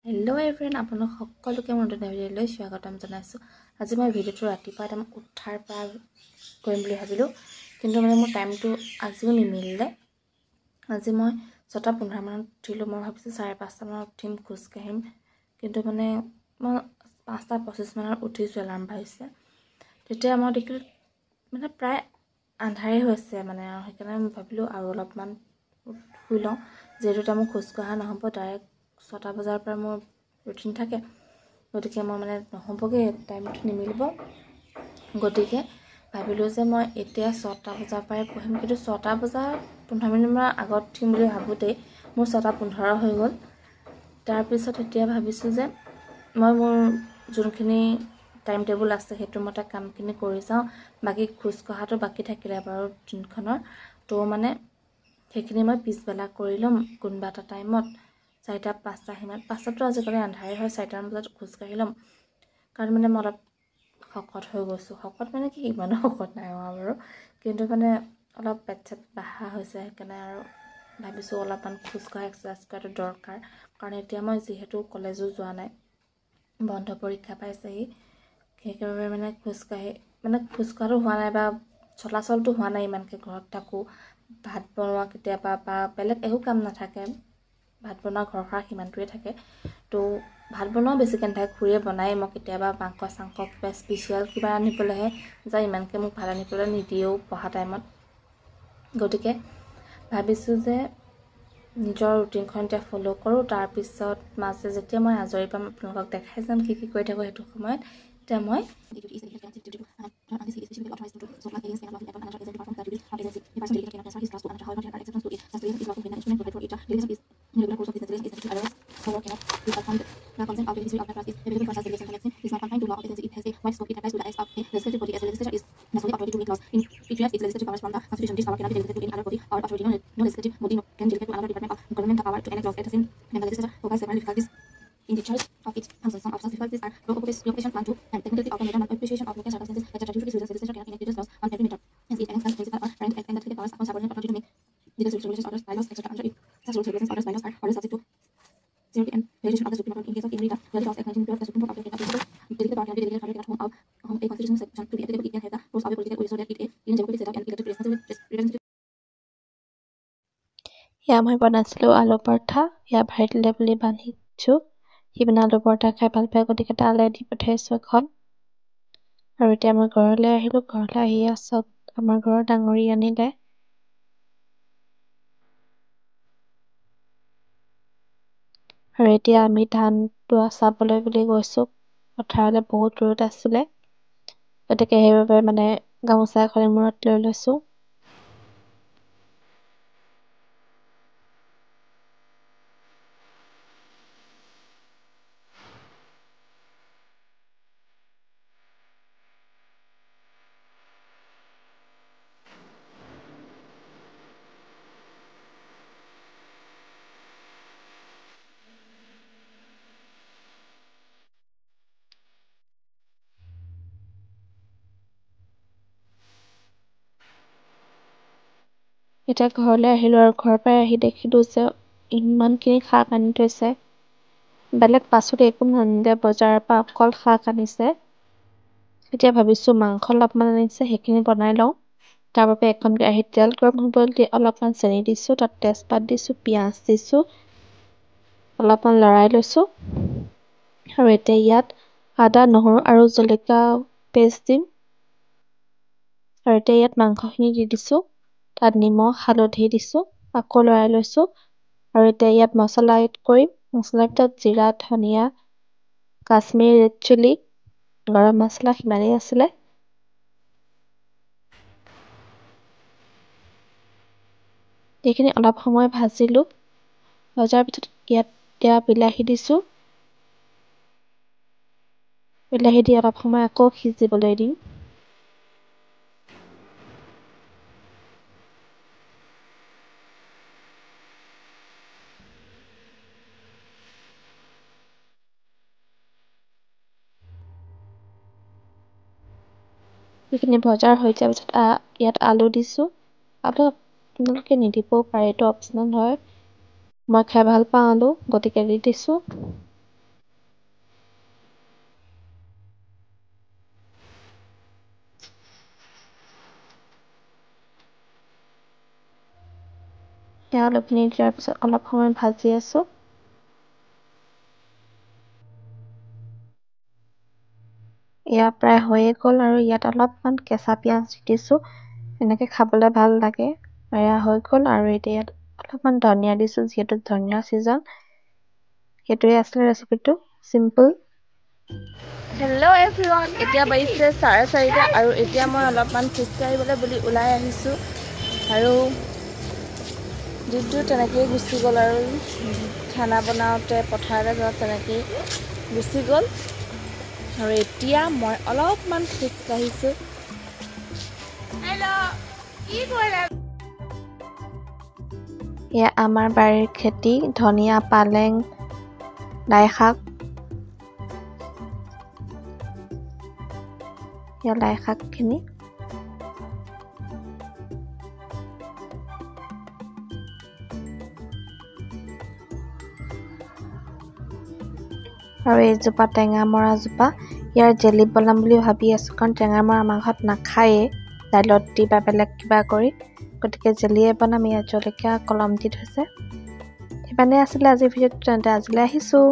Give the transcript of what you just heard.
Hello' everyone, আপোনালোক সকলোকে মোৰ নতুন ভিডিঅ'লৈ স্বাগতম জনাইছোঁ। আজি মই ভিডিঅ'টো ৰাতিপুৱা একদম উঠাৰ পৰা কৰিম বুলি ভাবিলোঁ, কিন্তু মানে মোৰ টাইমটো আজিও নিমিলিলে। আজি মই 6:15 মানত উঠিলোঁ। মই ভাবিছোঁ 5:30 মানত উঠিম, খোজকাঢ়িম, কিন্তু মানে মই 5:25 মানত উঠিছোঁ, এলাৰ্ম বাজিছে। তেতিয়া মই দেখিলোঁ মানে প্ৰায় আন্ধাৰেই হৈছে মানে, আৰু সেইকাৰণে মই ভাবিলোঁ আৰু অলপমান শুই লওঁ, যিহেতু এতিয়া মোৰ খোজকঢ়া নহ'ব। ডাইৰেক্ট 6টা বজাৰ পৰা মোৰ ৰুটিন থাকে, গতিকে মই মানে নহ'বগৈ, টাইমটো নিমিলিব। গতিকে ভাবিলোঁ যে মই এতিয়া 6টা বজাৰ পৰাই পঢ়িম, কিন্তু 6:15 আগত উঠিম বুলি ভাবোঁতেই মোৰ 6:15 হৈ গ'ল। তাৰপিছত এতিয়া ভাবিছোঁ যে মই মোৰ যোনখিনি টাইম টেবুল আছে সেইটো মতে কামখিনি কৰি যাওঁ, বাকী খোজকঢ়াটো বাকী থাকিলে বাৰু দিনখনৰ, তো মানে সেইখিনি মই পিছবেলা কৰি ল'ম কোনোবা এটা টাইমত, 4টা 5টা সিমান। 5টাতো আজিকালি আন্ধাৰেই হয়, 4টামান বজাত খোজকাঢ়ি ল'ম। কাৰণ মানে মই অলপ শকত হৈ গৈছোঁ, শকত মানে কি ইমানো শকত নাই হোৱা বাৰু, কিন্তু মানে অলপ পেট চেট বাঢ়া হৈছে, সেইকাৰণে আৰু ভাবিছোঁ অলপমান খোজকঢ়া এক্সাৰচাইজ কৰাটো দৰকাৰ। কাৰণ এতিয়া মই যিহেতু কলেজো যোৱা নাই, বন্ধ পৰীক্ষা পাইছেহি, সেইবাবে মানে খোজকাঢ়ি মানে খোজকঢ়াটো হোৱা নাই বা চলাচলটো হোৱা নাই ইমানকৈ। ঘৰত থাকোঁ, ভাত বনোৱা কেতিয়াবা বা বেলেগ একো কাম নাথাকে, ভাত বনোৱা ঘৰ সৰা সিমানটোৱে থাকে। তো ভাত বনোৱাও বেছিকৈ নাথাকে, খুৰীয়ে বনায়। মই কেতিয়াবা মাংস চাংস কিবা স্পেচিয়েল কিবা আনিবলৈহে যায়, ইমানকৈ মোক ভাত আনিবলৈ নিদিয়েও পঢ়া টাইমত। গতিকে ভাবিছোঁ যে নিজৰ ৰুটিনখন এতিয়া ফ'ল' কৰোঁ, তাৰপিছত মাজে যেতিয়া মই আজৰি পাম আপোনালোকক দেখাই যাম কি কি কৰি থাকোঁ সেইটো সময়ত। এতিয়া মই In the charge of its functions, some of such difficulties are preoccupation 1, 2, and technicality of the matter, appreciation of local circumstances, etc. Due to these reasons, legislature cannot enact laws on every matter. Hence, it enacts principal or parent and delegated powers upon subordinate authority to make legal regulations, orders, bylaws, etc. Under it, such rules, regulations, orders, bylaws are always subject to security and validation of the Supreme Court. In case of injury, the Reality Laws Act 1912, the Supreme Court of the principle delegated power can be delegated authority cannot home a constitutional section to be applicable. It can have the force of a political will so that it a in democratic setup and elected representative. এয়া মই বনাইছিলোঁ আলু পৰঠা, এয়া ভাইটিলৈ বুলি বান্ধিছোঁ। সি মানে আলু পৰঠা খাই ভাল পায়, গতিকে তালৈ দি পঠিয়াইছোঁ এখন। আৰু এতিয়া মই ঘৰলৈ আহিলোঁ, ঘৰলৈ আহি চাওক আমাৰ ঘৰৰ ডাঙৰি আনিলে। আৰু এতিয়া আমি ধান দোৱা চাবলৈ বুলি গৈছোঁ পথাৰলৈ, বহুত ৰ'দ আছিলে, গতিকে সেইবাবে মানে গামোচা এখন মূৰত লৈ লৈছোঁ। এতিয়া ঘৰলৈ আহিলোঁ আৰু ঘৰৰ পৰাই আহি দেখিলোঁ যে ইমানখিনি শাক আনি থৈছে, বেলেগ পাচলি একো নানিলে বজাৰৰ পৰা, অকল শাক আনিছে। এতিয়া ভাবিছোঁ মাংস অলপমান আনিছে, সেইখিনি বনাই লওঁ। তাৰ বাবে এখন কেৰাহীত তেল গৰম হ'বলৈ দি অলপমান চেনি দিছোঁ, তাত তেজপাত দিছোঁ, পিঁয়াজ দিছোঁ, অলপমান লৰাই লৈছোঁ। আৰু এতিয়া ইয়াত আদা, নহৰু আৰু জলকীয়া পেষ্ট দিম। আৰু এতিয়া ইয়াত মাংসখিনি দি দিছোঁ, তাত নিমখ হালধি দিছোঁ, আকৌ লৰাই লৈছোঁ। আৰু এতিয়া ইয়াত মছলা এড কৰিম। মছলাৰ ভিতৰত জিৰা, ধনিয়া, কাশ্মীৰী ৰেড চিলি, গৰম মছলা সিমানেই আছিলে। এইখিনি অলপ সময় ভাজিলোঁ। ভজাৰ পিছত ইয়াত এতিয়া বিলাহী দিছোঁ, বিলাহী দি অলপ সময় আকৌ সিজিবলৈ দিম। এইখিনি ভজাৰ হৈ যোৱাৰ পিছত ইয়াত আলু দিছোঁ। আলু আপোনালোকে নিদিবও পাৰে, এইটো অপচনেল হয়। মই খাই ভাল পাওঁ আলু, গতিকে দি দিছোঁ। আলুখিনি দিয়াৰ পিছত অলপ সময় ভাজি আছোঁ। এয়া প্ৰায় হৈয়ে গ'ল আৰু ইয়াত অলপমান কেঁচা পিঁয়াজ দি দিছোঁ, এনেকৈ খাবলৈ ভাল লাগে। এয়া হৈ গ'ল আৰু এতিয়া ইয়াত অলপমান ধনিয়া দিছোঁ, যিহেতু ধনিয়াৰ ছিজন। সেইটোৱে আছিলে ৰেচিপিটো, চিম্পল। হেল্ল' এভৰিৱান, এতিয়া বাজিছে 4:30 আৰু এতিয়া মই অলপমান খোজকাঢ়িবলৈ বুলি ওলাই আহিছোঁ। আৰু দিনটো তেনেকৈয়ে গুচি গ'ল আৰু খানা বনাওঁতে পথাৰলৈ যাওঁতে তেনেকৈয়ে গুচি গ'ল। আৰু এতিয়া মই অলপমান খোজকাঢ়িছোঁ। এয়া আমাৰ বাৰীৰ খেতি, ধনিয়া, পালেং, লাই শাক। এয়া লাই শাকখিনি। আৰু এইজোপা টেঙামৰাজোপা, ইয়াৰ জেলি বনাম বুলি ভাবি আছোঁ, কাৰণ টেঙামৰা আমাৰ ঘৰত নাখায়েই দাইলত দি বা বেলেগ কিবা কৰি, গতিকে জেলিয়ে বনাম। ইয়াত জলকীয়া কলম দি থৈছে। সিমানেই আছিলে আজিৰ ভিডিঅ'টো, তেন্তে আজিলৈ আহিছোঁ।